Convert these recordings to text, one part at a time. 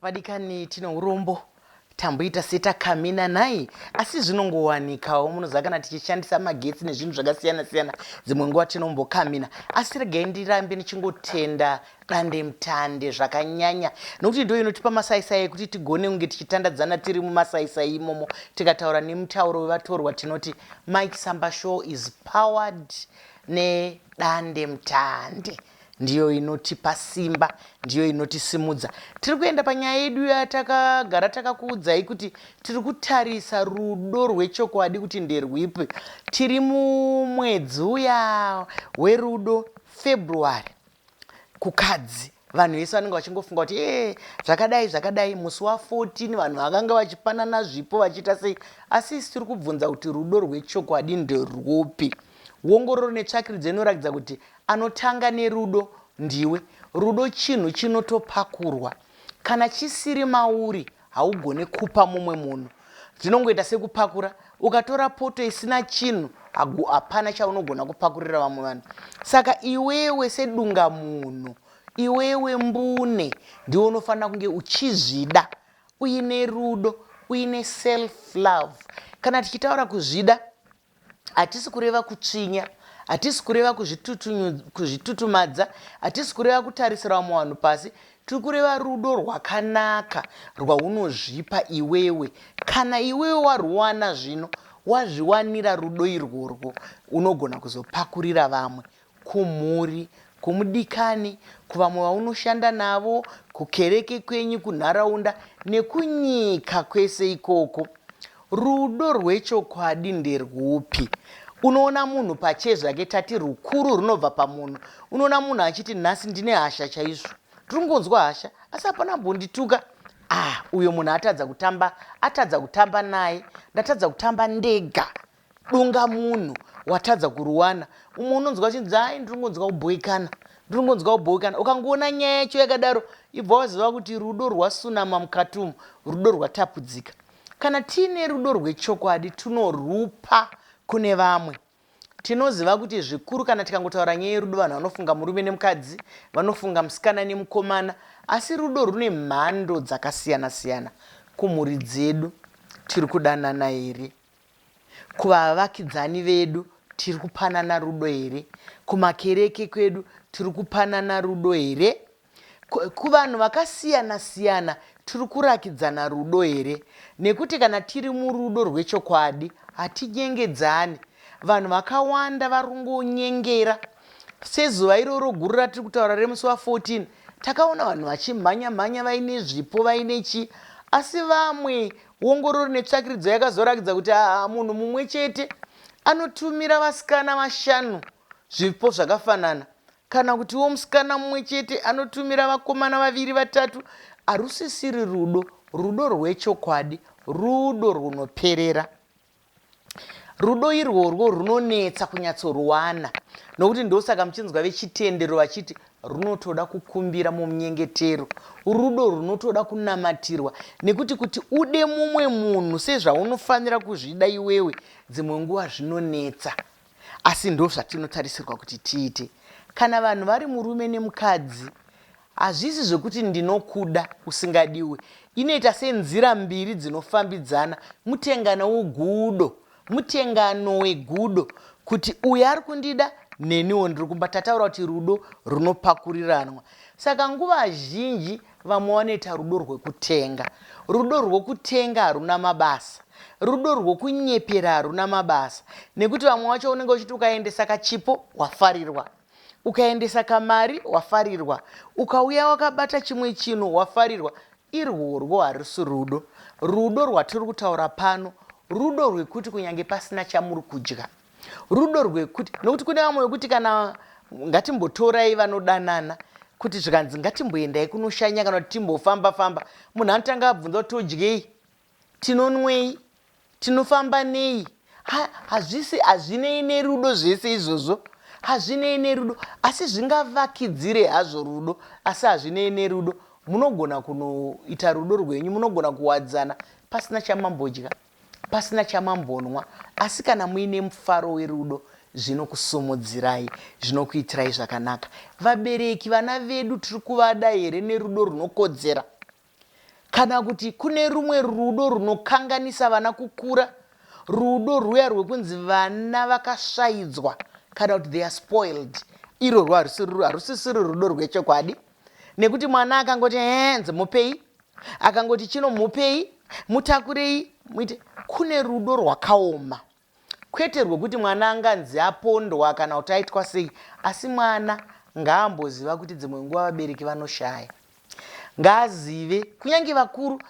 Vadikani, tine urombo tamboita setakamina nhai, asi zvinongowanikawo. Munoziva kana tichishandisa magetsi nezvinhu zvakasiyana siyana, dzimwe nguva tinombokamina. Asi regai ndirambe ndichingotenda dandemutande zvakanyanya, nokuti ndo inotipa masaisai ekuti tigone kunge tichitandadzana tiri mumasaisai imomo. Tikataura nemutauro wevatorwa tinoti Mike Samba Show is powered nedandemutande. Ndiyo inotipa simba, ndiyo inotisimudza. Tiri kuenda panyaya yedu yatakagara takakuudzai kuti tiri kutarisa rudo rwechokwadi kuti nderwipi. Tiri mumwedzi uya werudo, February. Kukadzi vanhu vese vanenge vachingofunga kuti e zvakadai zvakadai. Musi wa14 vanhu vakanga vachipanana zvipo, vachiita sei, asi isi tiri kubvunza kuti rudo rwechokwadi nderwupi? Ongororo netsvakiridzo inoratidza kuti anotanga nerudo ndiwe. Rudo chinhu chinotopakurwa. Kana chisiri mauri, haugone kupa mumwe munhu. Zvinongoita sekupakura. Ukatora poto isina chinhu, hapana chaunogona kupakurira vamwe vanhu. Saka iwewe sedunga munhu, iwewe mbune, ndiwe unofanira kunge uchizvida, uine rudo, uine self love. Kana tichitaura kuzvida, hatisi kureva kutsvinya, hatisi kureva kuzvitutumadza, hatisi kureva kutarisira vamwe vanhu pasi. Tiri kureva rudo rwakanaka rwaunozvipa iwewe. Kana iwewe warwuwana, zvino wazviwanira rudo irworwo, unogona kuzopakurira vamwe, kumhuri, kumudikani, kuvamwe vaunoshanda navo, kukereke kwenyu, kunharaunda nekunyika kwese ikoko. Rudo rwechokwadi nderwupi? Unoona munhu pachezvake, tati rukuru runobva pamunhu. Unoona munhu achiti, "Nhasi ndine hasha chaizvo, ndiri kungonzwa hasha, asi hapana mbondituka." Ah, uyo munhu atadza kutamba, atadza kutamba naye, ndatadza kutamba ndega. Dunga munhu watadza kuruwana. Umwe unonzwa achinzi, "Ai, ndiri kungonzwa kubhoikana, ndiri kungonzwa kubhoikana." Ukangoona nyaya yacho yakadaro, ibva waziva kuti rudo rwasunama mukati umu, rudo rwatapudzika. Kana tiine rudo rwechokwadi, tunorupa kune vamwe. Tinoziva kuti zvikuru kana tikangotaura nyaya yerudo, vanhu vanofunga murume nemukadzi, vanofunga musikana nemukomana, asi rudo rune mhando dzakasiyana siyana. Kumhuri dzedu tiri kudanana here? Kuvavakidzani vedu tiri kupanana rudo here? Kumakereke kwedu tiri kupanana rudo here? Kuvanhu vakasiyana siyana tiri kurakidzana rudo here? Nekuti kana tiri murudo rwechokwadi, hatinyengedzani. Vanhu vakawanda vari kungonyengera. Sezuva iroro guru ratiri kutaura remusi wa14, takaona vanhu vachimhanya mhanya vaine zvipo, vaine chii, asi vamwe ongororo netsvakiridzo yakazorakidza kuti aa, munhu mumwe chete anotumira vasikana vashanu zvipo zvakafanana, kana kutiwo musikana mumwe chete anotumira vakomana vaviri, vatatu. Harusisiri rudo. Rudo rwechokwadi rudo runoperera. Rudo irworwo runonetsa kunyatsoruwana, nokuti ndosaka muchinzwa vechitendero vachiti runotoda kukumbira mumunyengetero, rudo runotoda kunamatirwa, nekuti kuti ude mumwe munhu sezvaunofanira kuzvida iwewe, dzimwe nguva zvinonetsa. Asi ndo zvatinotarisirwa kuti tiite. Kana vanhu vari murume nemukadzi, hazvisi zvekuti ndinokuda usingadiwe. Inoita senzira mbiri dzinofambidzana, mutengano wegudo, mutengano wegudo, kuti uyu ari kundida, neniwo ndiri kumba. Tataura kuti rudo runopakuriranwa. Saka nguva zhinji vamwe vanoita rudo rwekutenga. Rudo rwokutenga haruna mabasa. Rudo rwokunyepera haruna mabasa, nekuti vamwe vacho unenge uchiti ukaendesa kachipo, wafarirwa, ukaendesa kamari, wafarirwa, ukauya wakabata chimwe chinhu, wafarirwa. Irworwo harusi rudo. Rudo rwatiri kutaura pano rudo rwekuti kunyange pasina chamuri kudya, rudo rwekuti, nokuti kune vamwe vekuti kana ngatimbotorai vanodanana, kuti zvikanzi ngatimboendai kunoshanya kana kuti timbofamba famba, munhu anotanga abvunza kuti todyei, tinonwei, tinofamba nei. Hazvisi, hazvinei nerudo zvese izvozvo, hazvinei nerudo. Asi zvingavakidzire hazvo rudo, asi hazvinei nerudo. Munogona kunoita rudo rwenyu, munogona kuwadzana pasina chamambodya, pasina chamambonwa, asi kana muine mufaro werudo, zvinokusumudzirai, zvinokuitirai zvakanaka. Vabereki, vana vedu tiri kuvada here nerudo runokodzera? Kana kuti kune rumwe rudo runokanganisa vana kukura, rudo rwuya rwekunzi vana vakasvaidzwa kana kuti they are spoiled. Irworwo harusisiri rudo rwechokwadi nekuti mwana akangoti hands mupei, akangoti chino mupei, mutakurei, muite. Kune rudo rwakaoma kwete rwekuti mwana anganzi apondwa kana kuti aitwa sei, asi mwana ngaamboziva kuti dzimwe nguva vabereki vanoshaya. Ngaazive, kunyange vakuru,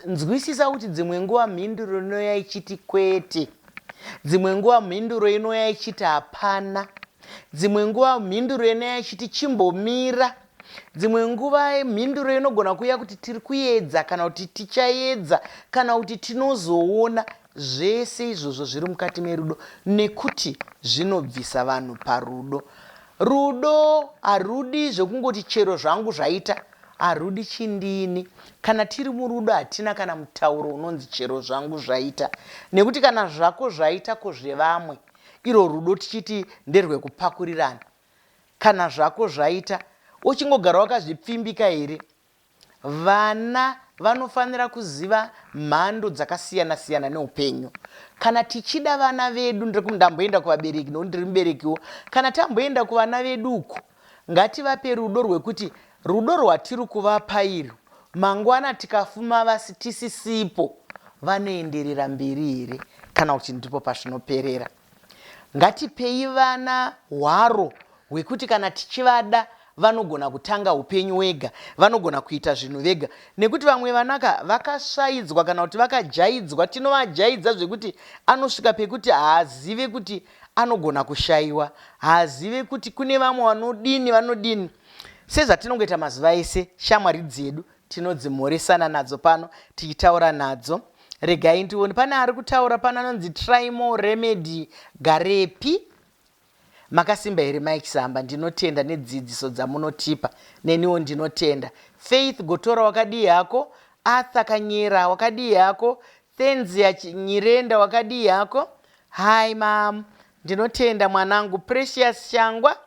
nzwisisa kuti dzimwe nguva mhinduro inouya ichiti kwete. Dzimwe nguva mhinduro inouya ichiti hapana. Dzimwe nguva mhinduro inouya ichiti chimbomira. Dzimwe nguva mhinduro inogona kuuya kuti tiri kuedza kana kuti tichaedza kana kuti tinozoona. Zvese izvozvo zviri mukati merudo nekuti zvinobvisa vanhu parudo. Rudo harudi zvekungoti chero zvangu zvaita, harudi chindini. Kana tiri murudo hatina kana mutauro unonzi chero zvangu zvaita nekuti kana zvako zvaita ko zvevamwe? Iro rudo tichiti nderwekupakurirana. Kana zvako zvaita uchingogara wakazvipfimbika here? Vana vanofanira kuziva mhando dzakasiyana-siyana neupenyu. Kana tichida vana vedu, ndamboenda kuvabereki nokuti ndiri muberekiwo, kana tamboenda kuvana vedu uku, ngativape rudo rwekuti rudo rwatiri kuvapa irwu, mangwana tikafuma vasi tisisipo, vanoenderera mberi here kana kuti ndipo pazvinoperera. Ngatipei vana hwaro hwekuti kana tichivada vanogona kutanga upenyu wega, vanogona kuita zvinhu vega. Nekuti vamwe vana ka vakasvaidzwa kana kuti vakajaidzwa, tinovajaidza zvekuti anosvika pekuti haazive kuti anogona kushaiwa, haazive kuti kune vamwe vanodini vanodini. Sezvatinongoita mazuva ese, shamwari dzedu tinodzimhoresana nadzo pano tichitaura nadzo. Regai ndione pane ari kutaura pano anonzi Trymore Remedy Garepi. Makasimba here Mai Chisamba? Ndinotenda nedzidziso dzamunotipa. Neniwo ndinotenda. Faith Gotora wakadii hako? Arthur Kanyera wakadii hako? Thenzia Nyirenda wakadii hako? Hi mam. Ndinotenda mwanangu. Precious Shangwa.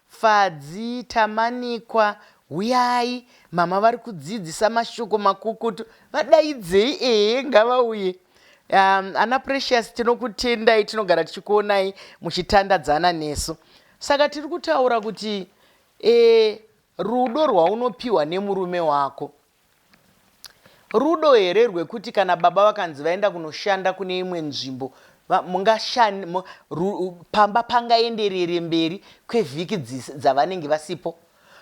Fadzi, Tamanikwa, huyai, mama vari kudzidzisa mashoko makukutu, vadaidzei ehe ngavauye. Ana Precious tinokutendai, tinogara tichikuonai muchitandadzana nesu. Saka tiri kutaura kuti e, rudo rwaunopiwa nemurume wako Rudo here rwekuti kana baba vakanzi vaenda kunoshanda kune imwe nzvimbo pamba pangaenderere mberi kwevhiki dzavanenge vasipo?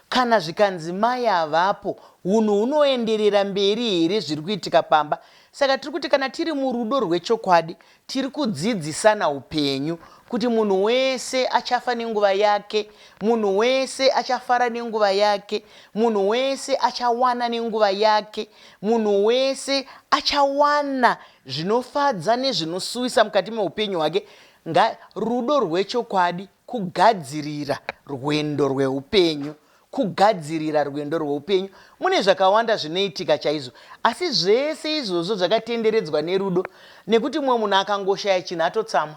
Kana zvikanzi mai havapo, hunhu hunoenderera mberi here zviri kuitika pamba? Saka tiri kuti kana tiri murudo rwechokwadi, Tiri kudzidzisana upenyu kuti munhu wese achafa nenguva yake, munhu wese achafara nenguva yake, munhu wese achawana nenguva yake, munhu wese achawana zvinofadza nezvinosuwisa mukati meupenyu hwake. Nga rudo rwechokwadi kugadzirira rwendo rweupenyu. Kugadzirira rwendo rweupenyu mune zvakawanda zvinoitika chaizvo, asi zvese izvozvo zvakatenderedzwa nerudo nekuti mumwe munhu akangoshaya chinhu atotsamwa.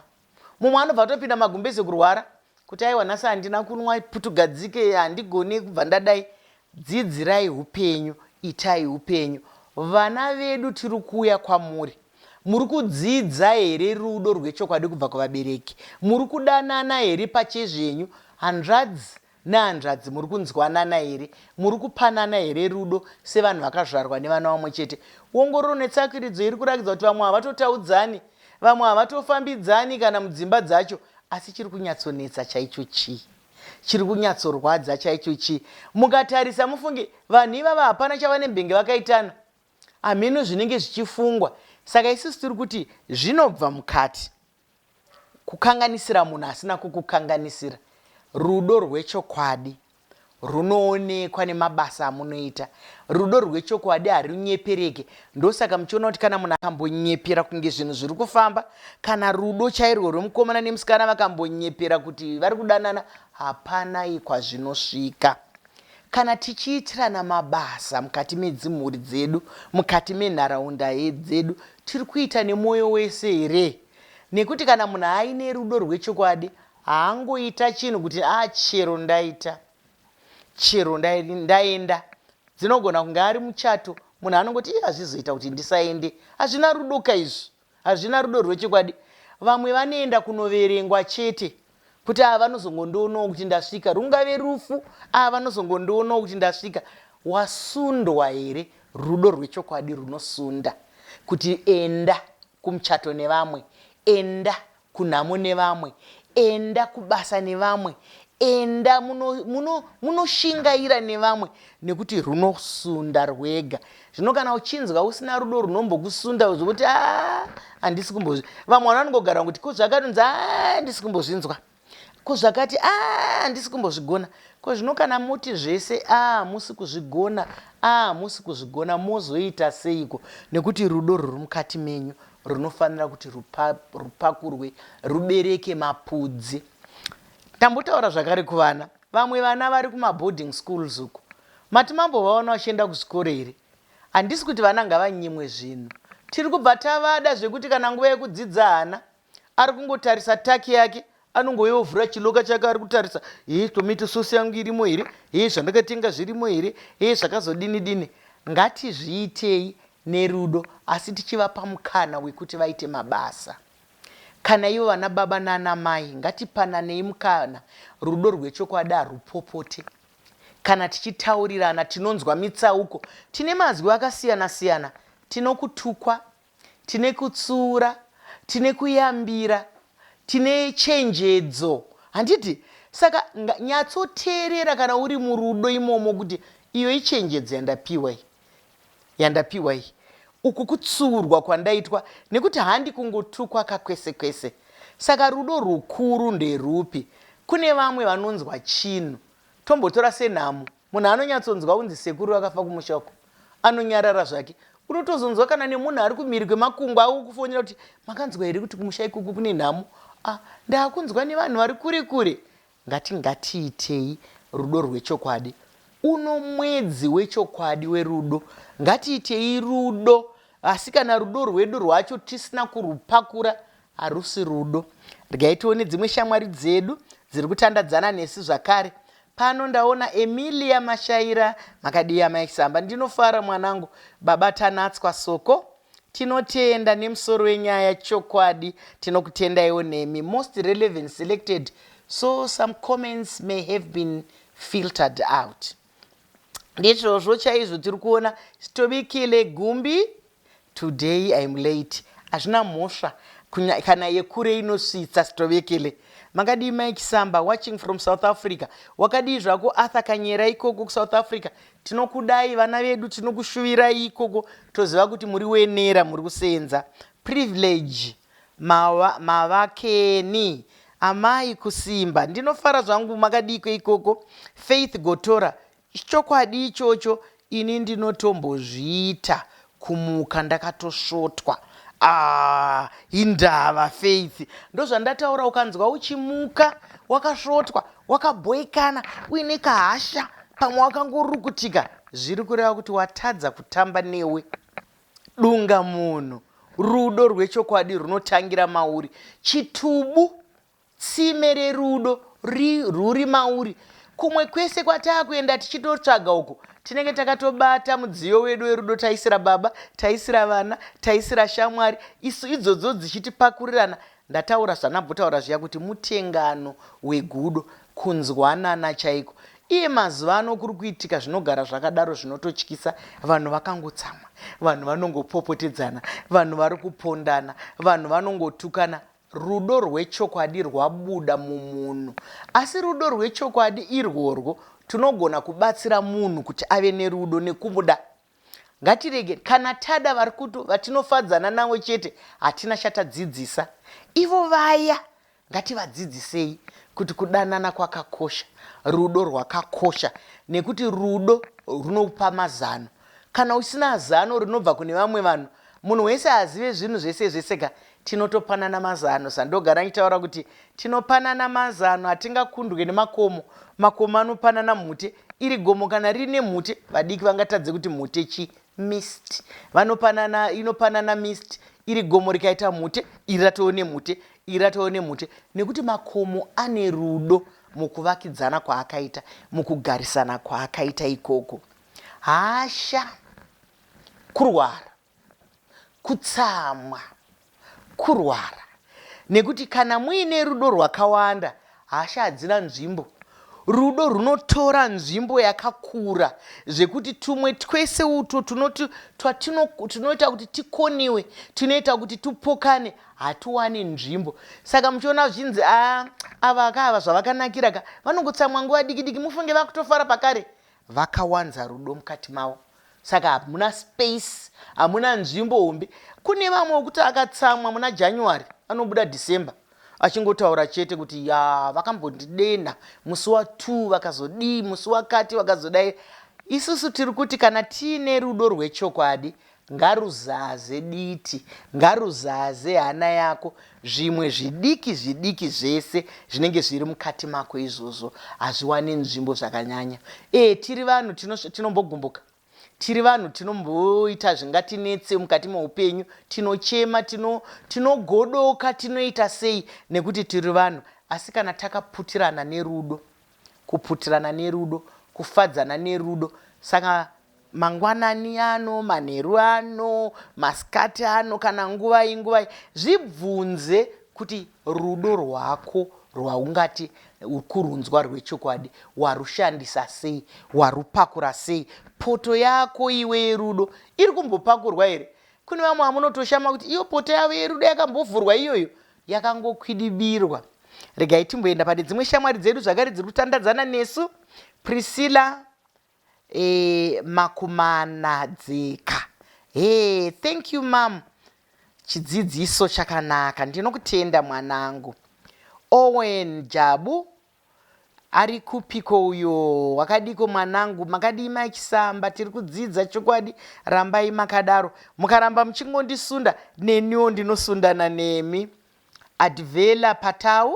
Mumwe anobva atopinda magumbeze kurwara kuti aiwa nhasi handina kunwa putugadzike handigone kubva ndadai. Dzidzirai upenyu, itai upenyu. Vana vedu tiri kuuya kwamuri. Muri kudzidza here rudo rwechokwadi kubva kuvabereki? Muri kudanana here pachezvenyu? Hanzvadzi Nehanzvadzi muri kunzwanana here? Muri kupanana here rudo sevanhu vakazvarwa nevana vamwe chete? Ongororo netsakiridzo iri kurakidza kuti vamwe havatotaudzani, vamwe havatofambidzani kana mudzimba dzacho. Asi chiri kunyatsonetsa chaicho chii? Chiri kunyatsorwadza chaicho chii? Mukatarisa mufunge, vanhu ivava hapana chavanembenge vakaitana. Hameno zvinenge zvichifungwa. Saka isusu tiri kuti zvinobva mukati. Kukanganisira munhu asina kukukanganisira. Rudo rwechokwadi runoonekwa nemabasa amunoita. Rudo rwechokwadi harunyepereke. Ndosaka muchiona kuti kana munhu akambonyepera kunge zvinhu zviri kufamba, kana rudo chairwo rwemukomana nemusikana vakambonyepera kuti vari kudanana, hapanai kwazvinosvika. Kana tichiitirana mabasa mukati medzimhuri dzedu, mukati menharaunda dzedu, tiri kuita nemwoyo wese here? Nekuti kana munhu aine rudo rwechokwadi, haangoita chinhu kuti ah chero ndaita, chero ndaenda. Dzinogona kunge ari muchato, Munhu anongoti iye hazvizoita kuti ndisaende. Hazvina rudo ka izvi. Hazvina rudo rwechokwadi. Vamwe vanoenda kunoverengwa chete kuti ava vanozongondionawo kuti ndasvika. Rungave rufu, ava vanozongondionawo kuti ndasvika. Wasundwa here? Rudo rwechokwadi runosunda kuti enda kumuchato nevamwe, enda kunhamo nevamwe, enda kubasa nevamwe, enda munoshingaira muno, muno nevamwe nekuti runosunda rwega. Zvino kana uchinzwa usina rudo runombokusunda zvekuti ah, handisi kumbozvi, vamwe vanhu vanongogara kuti ko zvakatonzi ah, handisi kumbozvinzwa, ko zvakati ah, handisi kumbozvigona. Ko zvino kana muti zvese ah, musi kuzvigona, ah, musi kuzvigona, mozoita seiko? Nekuti rudo ruri mukati menyu runofanira kuti rupakurwe rubereke mapudzi. Tambotaura zvakare kuvana, vamwe vana vari kumaboarding schools uko, mati mambovaona vachienda kuzvikoro here? Handisi kuti vana ngavanyimwe zvinhu, tiri kubva tavada zvekuti kana nguva yekudzidza hana, ari kungotarisa taki yake, anongouya ovhura chiloka chake, ari kutarisa, hee tomato sauce yangu irimo here, hee zvandakatenga zvirimo here, hee zvakazodini dini. Ngatizviitei nerudo asi tichivapa mukana wekuti vaite mabasa. Kana ivo vana baba nana mai ngatipananei mukana, rudo rwechokwadi harupopote. Kana tichitaurirana tinonzwa mitsauko, tine mazwi akasiyana siyana, tinokutukwa, tine kutsiura, tine kuyambira, tine chenjedzo, handiti? Saka nyatsoteerera kana uri murudo imomo kuti iyo ichenjedzo yandapiwa iyi, yandapiwa iyi, uku kutsiurwa kwandaitwa, nekuti handi kungotukwa kakwese kwese. Saka rudo rukuru nderupi? Kune vamwe vanonzwa chinhu, tombotora senhamo, munhu anonyatsonzwa kunzi sekuru vakafa kumusha uko, anonyarara zvake. Unotozonzwa kana nemunhu ari kumhiri kwemakungwa akukufonera kuti makanzwa here kuti kumusha ikoko kune nhamo? Ah, ndakunzwa nevanhu vari kure kure. Ngati ngatiitei rudo rwechokwadi. Uno mwedzi wechokwadi werudo. Ngatiitei rudo, asi kana rudo rwedu rwacho tisina kurupakura, harusi rudo. Regai tione dzimwe shamwari dzedu dziri kutandadzana nesu zvakare. Pano ndaona Emilia Mashaira. Makadii amai Samba? Ndinofara mwanangu. Baba Tanatswa Soko, tinotenda nemusoro wenyaya chokwadi. Tinokutendaiwo nemi. Most relevant selected, so some comments may have been filtered out. Ndizvozvo chaizvo tiri kuona. Sitobikile Gumbi, today I'm late. Hazvina mhosva, kana yekure inosvitsa. Sitobekele, makadii Mike Samba? Watching from South Africa. Wakadii zvako Arthur Kanyera ikoko kuSouth Africa? Tinokudai vana vedu, tinokushuvirai ikoko, toziva kuti muri wenera, muri kusenza. Privilege Mavakeni, amai kusimba, ndinofara zvangu, makadiko ikoko? Faith Gotora, chokwadi ichocho, ini ndinotombozviita kumuka ndakatosvotwa. Ah, indava Faith, ndozvandataura, ukanzwa uchimuka wakasvotwa, wakabhoikana, uine kahasha, pamwe wakangorukutika, zviri kureva kuti watadza kutamba newe. Dunga munhu, rudo rwechokwadi runotangira mauri. Chitubu, tsime rerudo ruri mauri. Kumwe kwese kwataakuenda tichitotsvaga uko, tinenge takatobata mudziyo wedu werudo, taisira baba, taisira vana, taisira shamwari, isu idzodzo dzichitipakurirana. Ndataura zvandambotaura zviya kuti mutengano wegudo, kunzwanana chaiko. Iye mazuva ano kuri kuitika zvinogara zvakadaro zvinototyisa, vanhu vakangotsamwa, vanhu vanongopopotedzana, vanhu vari kupondana, vanhu vanongotukana. Rudo rwechokwadi rwabuda mumunhu. Asi rudo rwechokwadi irworwo tinogona kubatsira munhu kuti ave nerudo nekumuda. Ngatirege kana tada vari kuto vatinofadzana navo chete, hatina chatadzidzisa. Ivo vaya ngativadzidzisei kuti kudanana kwakakosha, rudo rwakakosha, nekuti rudo runopa mazano. Kana usina zano rinobva kune vamwe vanhu, munhu wese hazive zvinhu zvese zvese ka, tinotopanana mazano. Sandogara ndichitaura kuti tinopanana mazano, hatingakundwe nemakomo. Makomo anopanana mhute, iri gomo kana rine mhute, vadiki vangatadze kuti mhute chi mist. Vanopanana, inopanana mist, iri gomo rikaita mhute, iri ratove nemhute, iri ratove nemhute, nekuti makomo ane rudo mukuvakidzana kwaakaita, mukugarisana kwaakaita ikoko. Hasha. Kurwara. Kutsamwa. Kurwara. Nekuti kana muine rudo rwakawanda, hasha hadzina nzvimbo. Rudo runotora nzvimbo yakakura zvekuti tumwe twese utwo tunoti twatino tunoita kuti tikoniwe, tunoita kuti tupokane hatuwani nzvimbo. Saka muchiona zvichinzi a ava ka ava zvavakanakira ka vanongotsamwa nguva diki diki mufunge vakutofara pakare vakawanza rudo mukati mavo. Saka hamuna space, hamuna nzvimbo hombe. Kune vamwe wekuti akatsamwa muna January anobuda December achingotaura chete kuti ya vakambondidenha musi wa 2 vakazodii musi wakati vakazodai. Isusu tiri kuti kana tiine rudo rwechokwadi ngaruzaze diti, ngaruzaze hana yako, zvimwe zvidiki zvidiki zvese zvinenge zviri mukati mako izvozvo hazviwane nzvimbo zvakanyanya. E, tiri vanhu tinombogumbuka, tiri vanhu tinomboita zvingatinetse mukati meupenyu, tinochema, tinogodoka, tinoita sei nekuti tiri vanhu. Asi kana takaputirana nerudo, kuputirana nerudo, kufadzana nerudo, saka mangwanani ano, manheru ano, masikati ano, kana nguvai nguvai, zvibvunze kuti rudo rwako rwaungati kurunzwa rwechokwadi warushandisa sei, warupakura sei. Poto yako iwe yerudo iri kumbopakurwa here? Kune vamwe vamunotoshama kuti iyo poto yavo yerudo yakambovhurwa iyoyo, yakangokwidibirwa. Regai timboenda pane dzimwe shamwari dzedu zvakare dziri kutandadzana nesu. Priscilla E, makumana dzika. Hey, thank you mum. Chidzidziso chakanaka. Ndinokutenda mwanangu. Owen Jabu ari kupiko uyo? Wakadiko mwanangu? Makadii mai Chisamba? Tiri kudzidza chokwadi. Rambai makadaro. Mukaramba muchingondisunda neniwo ndinosundana nemi. Advela Patau,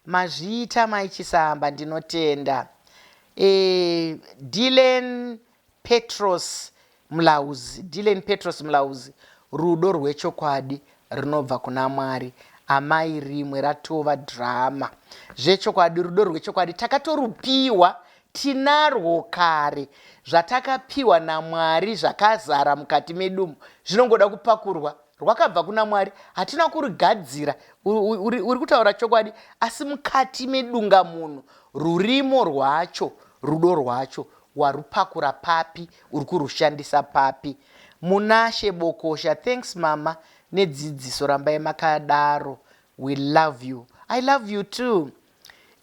Mazviita mai Chisamba ndinotenda. E, Dylan Petros Mlauzi, Dylan Petros Mlauzi, rudo rwechokwadi runobva kuna Mwari. Amai rimwe ratova drama. Zvechokwadi rudo rwechokwadi takatorupiwa tinarwo kare. Zvatakapiwa naMwari zvakazara mukati medumu zvinongoda kupakurwa rwakabva kuna Mwari, hatina kurugadzira. Uri kutaura chokwadi, asi mukati medungamunhu rurimo rwacho, rudo rwacho warupakura papi, uri kurushandisa papi? Munashe Bokosha, thanks mama nedzidziso, rambai makadaro, we love you. I love you too.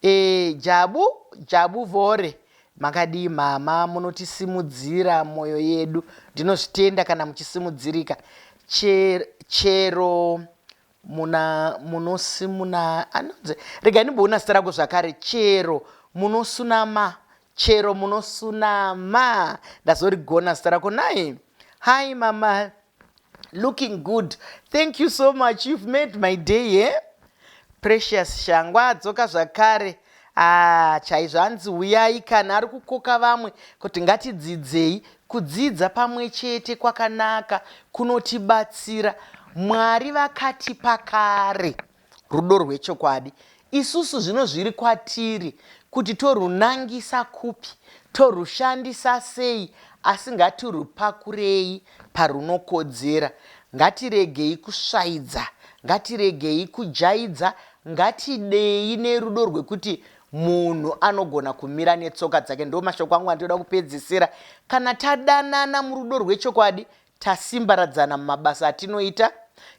E, Jabu, Jabu Vore, makadii mama, munotisimudzira moyo yedu. Ndinozvitenda kana muchisimudzirika. Chero muna munosimuna anonzi regai ndimboona zita rako zvakare chero munosunama chero munosunama ndazorigona zita rako nai hi mama looking good thank you so much you've made my day eh? Precious Shangwa adzoka zvakare ah, chaizvo hanzi huyai kana ari kukoka vamwe kuti ngatidzidzei kudzidza pamwe chete kwakanaka kunotibatsira Mwari vakatipa kare rudo rwechokwadi isusu zvino zviri kwatiri kuti torunangisa kupi torushandisa sei asi ngatirupakurei parunokodzera ngatiregei kusvaidza ngatiregei kujaidza ngatidei nerudo rwekuti munhu anogona kumira netsoka dzake ndo mashoko angu andinoda kupedzisira kana tadanana murudo rwechokwadi Tasimbaradzana mumabasa atinoita,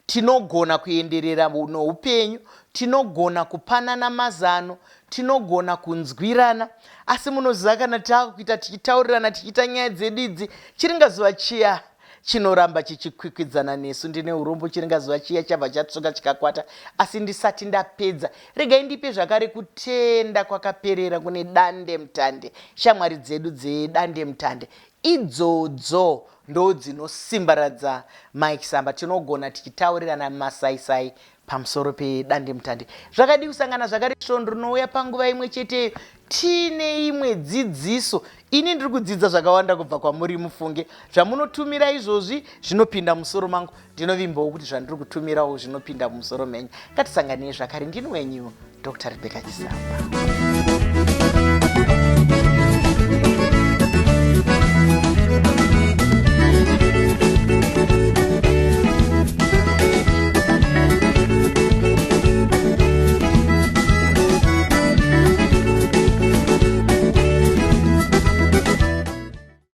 tinogona kuenderera noupenyu, tinogona kupanana mazano, tinogona kunzwirana. Asi munoziva kana taakuita tichitaurirana tichiita nyaya dzedu idzi, chiringazuva chiya chinoramba chichikwikwidzana nesu. Ndine urombo chiringazuva chiya chabva chatsvuka chikakwata. Asi ndisati ndapedza, regai ndipe zvakare kutenda kwakaperera kune dandemutande, shamwari dzedu dzedandemutande. Idzodzo ndodzinosimbaradza Mike Samba. Tinogona tichitaurirana masaisai pamusoro pedandemutande. Zvakadii kusangana zvakare svondo rinouya panguva imwe cheteyo tiine imwe dzidziso. Ini ndiri kudzidza zvakawanda kubva kwamuri mufunge. Zvamunotumira izvozvi zvinopinda musoro mangu. Ndinovimbawo kuti zvandiri kutumirawo zvinopinda mumusoro menyu. Ngatisanganei zvakare. Ndini wenyu Dr. Rebecca Chisamba.